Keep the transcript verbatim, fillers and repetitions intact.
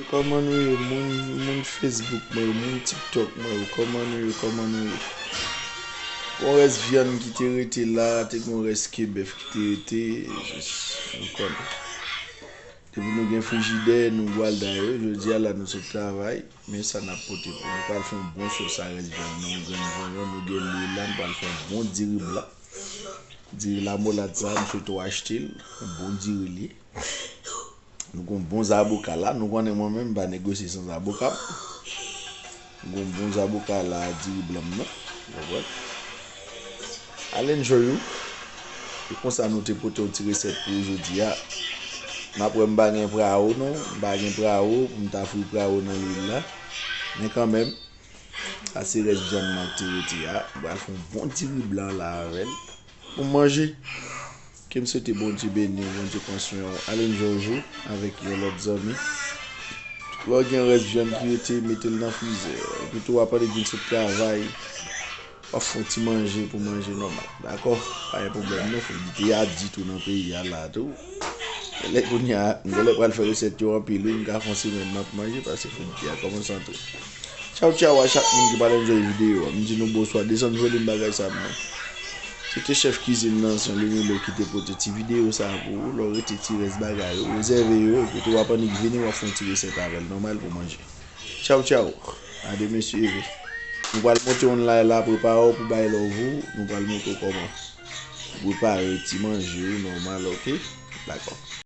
Kòman nou ye, moun, moun Facebook mwen yo, moun TikTok mwen yo, kòman nou ye, kòman nou ye? Gon rès vyann ki te rete la, te gon rès ke bèf ki te rete, jis, nou konnen. Depi nou gen frijidè, nou gwalda yo, jodi a la nou sot travay, men sa n ap pote pou nou. Nou pral fè yon bon sos a rès vyann nan, yon grenn vanyan, nou gen lwil la, nou pral fè yon bon diri blan. Diri lamolad sa, m swete w achte l, yon bon diri li ye. Nou gon bon zaboka la, nou konnen mwen menm m pa negosye san zaboka m. Nou gon bon zaboka la, diri blan m nan. Ou konprann? Al enjoy ou. E konsa nou te pote yon ti resèt pou ou jodi a. M ap wè m pa gen prawo non, m pa gen prawo pou m ta fri prawo nan lwil la. Men kanmenm, sa se rès vyann nan ki te rete a. M pral fè yon bon diri blan la avè l pou manje. Ke m swete Bondye beni w, Bondye pran swen w. Al enjoy ou avèk yon lòt zanmi. Lè w gen rès vyann ki rete, mete l nan frizè. Epi tou, w ap annik vin sot travay, w ap fè yon ti manje pou manje nòmal. Dakò? Pa gen pwoblèm non, fridjidè a di tou nan peyi a la tou. Genlè kounye a, m genlè pral fè resèt yo anpil wi, m ka fè yon semèn m ap manje, paske fridjidè a kòmanse antre. Tchaw, tchaw a chak moun ki pral enjoy videyo a. M di nou bonswa, desann volim bagay sa mwen. Se te chèf kizin nan, se Lemelo ki te pote ti videyo sa pou ou. Lè w rete ti rès bagay yo, rezève yo, epi tou w ap annik vini, w ap fè yon ti resèt avè l nòmal pou manje. Tchaw, tchaw. A de mesye eve. Nou pral monte yon lay la, prepare w pou bay love ou. Nou pral montre w kòman ou prepare ti manje ou nòmal, oke? Dakò.